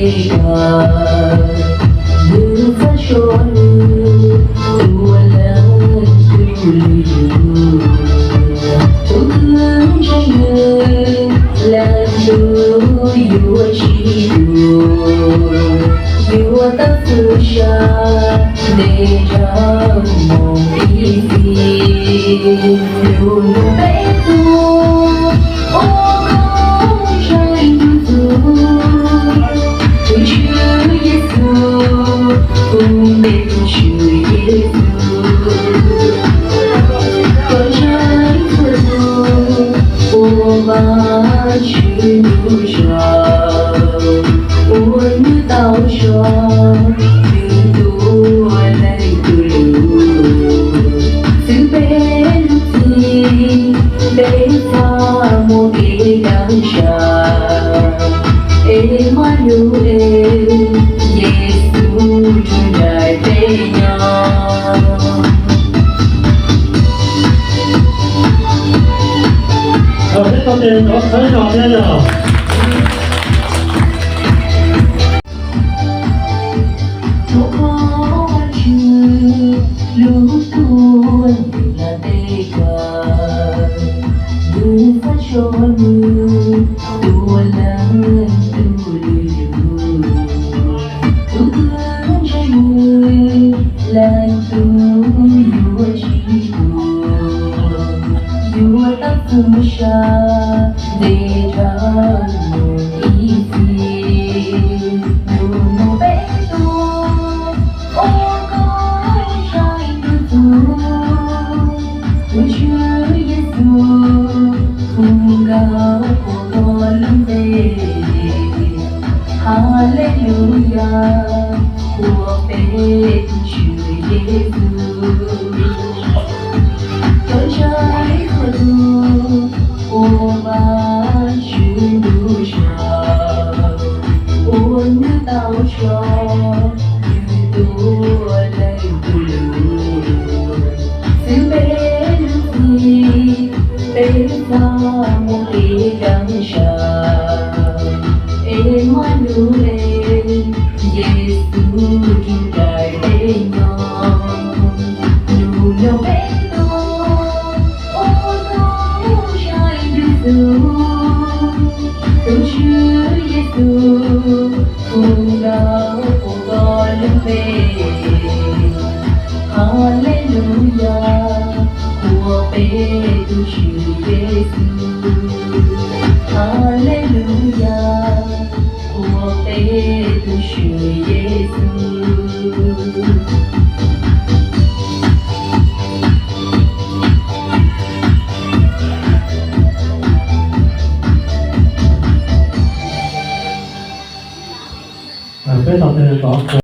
Nws txhaj so nws ua leej twg lwm yus, tus twg ntseeg nws leej twg yuav tsis tuag, yuav tau txhim sab ntev ntsej muag ib txhis. Lus nug peb tug, ua koj ntseeg tus twg? Tus Tswv Yexus, tus npe tus Tswv Yexus. Koj ntseeg txhua tus uas Vajtswv ntuj tsaug, uas nws tau tso nws tus leej tug lus, xwb peb lub txim, peb txhad muaj kev kaj siab. Emanuel, Yexus tus ncaim peb nyob. Thov peb tau tes thov thawj zog thiab yog. Thov Vajtswv lub tuam ntuj nag tej kawg, nws txhaj so nws tus leej tug lwm yus, tus twg ntseeg nws leej twg yuav tsis tuag, yuav tau txhim sab ntev ntsej muag ib txhis. Nug nug peb tug, ua koj ntseeg tus twg? Tus Tswv Yexus, tus nkawd hu koj lub npe. Haleluyas, ua peb tus Tswv Yexus. Koj ntseeg txhua tus uas Vajtswv ntuj tsaug, uas nws tau tso nws tus leej tug lus, xwb peb lub txim, peb txhad muaj kev kaj siab. Emanuel, Yexus tus ncaim peb nyob. Nug nug peb tug, ua koj ntseeg tus twg? Tus Tswv Yexus, tus nkawd hu koj lub npe. Haleluyas, ua peb tus Tswv Yexus. Haleluyas, ua peb tus Tswv Yexus. Peb tau tes thov